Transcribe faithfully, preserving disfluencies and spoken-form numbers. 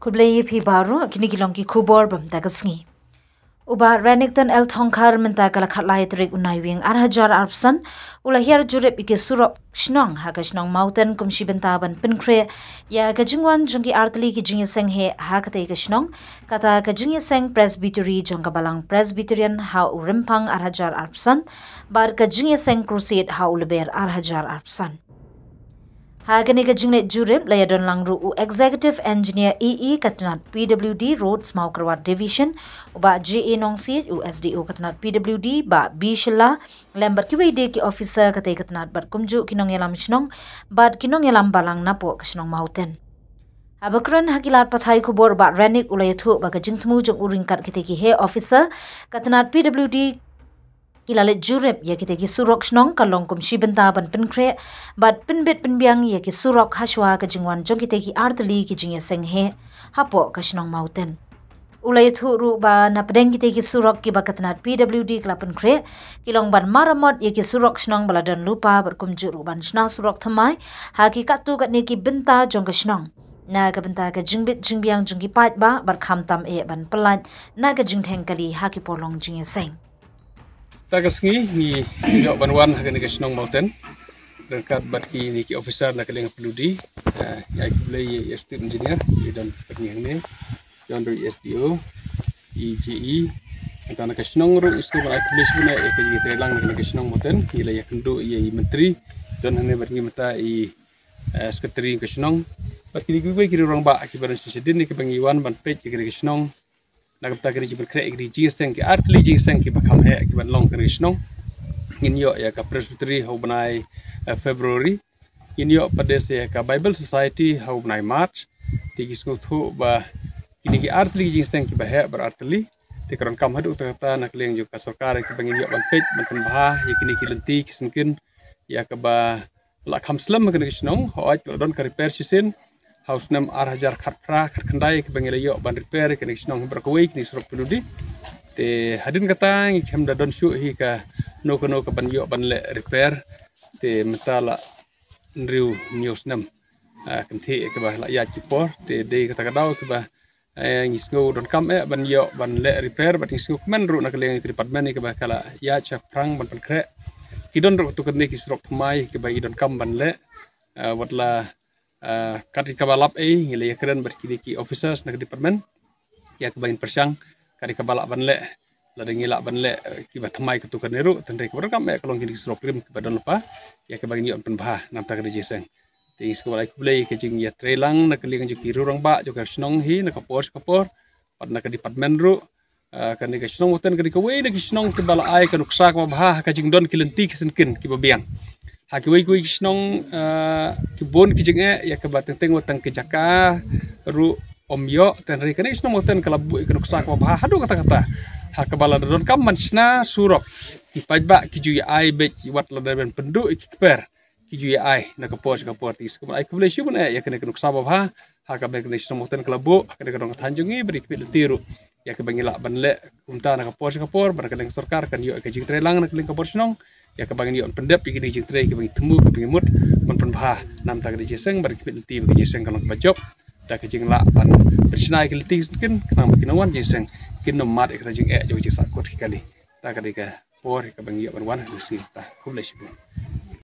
Khublei ïa phi baroh, kine ki long ki khubor ba mynta ka sngi. U Bah Renikton L Thongkhar mynta ka la khatlai tarik u Naiwieng ar hajar arphew san u la hiar jurip ïa ki surok shnong ha ka shnong Mawten kum shi bynta ban pynkhreh ïa ka jingwan jong ki artylli ki jingïaseng heh ha katei ka shnong, kata ka jingïaseng Presbytery jong ka Balang Presbyterian ha u Rymphang ar hajar arphew san bad ka jingïaseng Crusade ha u Lber ar hajar arphew san. Ha kane ka jingleit jurip la ïadon lang ruh u Executive Engineer E E ka tnat P W D Roads Mawkyrwat Division, u Bah J A Nongsiej, u S D O ka tnat P W D, Bah B Shylla, lem bad kiwei de ki officer katei ka tnat bad kumjuh ki nongïalam shnong bad ki nongïalam balang napoh ka shnong Mawten. Haba kren ha ki lad pathai khubor, Bah Renik u la ïathuh ba ka jingthmu jong u ryngkat kitei ki heh officer ka tnat P W D ki la leit jurip ïa kitei ki surok shnong ka long kum shi bynta ban pynkhreh bad pynbit pynbiang ïa ki surok hashwa ka jingwan jong kitei ki artylli ki jingïaseng heh hapoh ka shnong Mawten. U la ïathuh ruh ba na pdeng kitei ki surok kiba ka tnat P W D ka la pynkhreh, ki long ban maramot ïa ki surok shnong ba la don lypa bad kumjuh ruh ban shna surok thymmai ha ki katto katne ki bynta jong ka shnong, na ka bynta ka jingbit jingbiang jong ki paidbah bad khamtam eh ban pyllait na ka jingdheng kali ha ki por long jingïaseng. Ta ka sngi ngi ïoh ban wan ha kane ka shnong Mawten ryngkat bad kine ki officer na ka liang P W D. Ah, ïa, khublei ïa i Assistant Engineer, i don pat ngi hangne, don ruh i S D O, i J E. Kata na ka shnong ruh i sngewbha, khublei shibun ïa ka jingïatreilang na ka shnong Mawten. Ngi la ïakynduh ïa i Myntri, don hangne bad ngi mynta i, eh, Secretary ka shnong. Bad kine kiwei ki rangbah kiba don shadien, kiba ngi wan ban peit ïa ka shnong. Na ka bynta ka jingpynkhreh ïa ki jingïaseng, ki artylli jingïaseng kiba kham heh kiban long ha ka shnong. Ngin ïoh ïa ka Presbytery ha u bnai, eh, February. Ngin ïoh pat de sa ïa ka Bible Society ha u bnai March. Te ngi sngewthuh ba kine ki artylli jingïaseng kiba heh bad artylli. Te ka donkam haduh katta katta na ka liang jong ka sorkar kiba ngin ïoh ban peit ban pynbha ïa kine ki lynti ki syngkien ïa kaba la kham slem ha kane ka shnong, hooid ka la don ka repair shisien ha u snem ar hajar khatphra khatkhyndai kaba ngi la ïoh ban repair ïa kane ka shnong baroh kawei kine ki surok pynlong. Te hadien kata ngi khlem da don shuh hi kano kano kaban ïoh ban leh repair. Te mynta la hynriew hynñiew snem, ah, kynthih kaba la ïaid ki por, te dei kata ka daw kaba, eh, ngi sngew donkam eh ban ïoh ban leh repair, bad ngi sngewkmen ruh na ka liang ka department kaba ka la ïaid shaphrang ban pynkhreh. Ki don ruh katto katne ki surok thymmai kiba i donkam ban leh, eh, wat la, eh, kat kaba lap ei ngi la ïakren bad kine ki officers na ka department ïa kaba ngin pyrshang kat kaba lah ban leh. Lada ngi lah ban leh, eh, kiba thymmai katto katne ruh, tang dei kaba donkam eh ka long kine ki surok rim kiba don lypa ïa kaba ngin ïoh pynbha na ka bynta ka jingïaseng. Te ngi sngewbha ai khublei ka jingïatreilang na ka liang jong ki rangbah jong ka shnong hi na ka por sha ka por, bad na ka department ruh. Ah, kane ka shnong Mawten ka dei kawei na ki shnong kiba la ai ka nuksa kaba bha ha ka jingdon ki lynti ki syngkien kiba biang. Ha kiwei kiwei ki shnong, ah, ki bun ki jingeh ïa kaba teng teng wat tang ki jaka ruh ym ïoh, tang dei kane ka shnong Mawten ka la buh ïa ka nuksa kaba bha haduh katta katta. Ha kaba lada donkam ban shna surok, ki paidbah ki ju ïa ai beit, wat lada ban pynduh ïa ki kper, ki ju ïa ai na ka por sha ka por. Te ngi sngewbha ai khublei shibun eh ïa kane ka nuksa ba bha ha kaba kane ka shnong Mawten ka la buh ha kane ka dong ka thaiñ jong ngi, bad ïa ki lynti ruh ïa kaba ngi lah ban leh kumta na ka por sha ka por, bad ka liang sorkar kan ïoh ïa ka jingtreilang na ka liang ka bor shnong ïa kaba ngin ïoh pyndep ïa kine ki jingtrei kiba ngi thmu kiba ngi mut ban pynbha na ka bynta ka jingïaseng, bad ki lynti ba ka jingïaseng ka long kaba jop. Da ka jinglah ban pynshna ïa ki lynti ki syngkien khnang ba kin wan jingïaseng, kin ym mad ïa ka jingeh jong ka jingsahkut ki kali. Ta ka dei ka por ïa kaba ngi ïoh ban wan ha ka sngi mynta. Khublei shibun.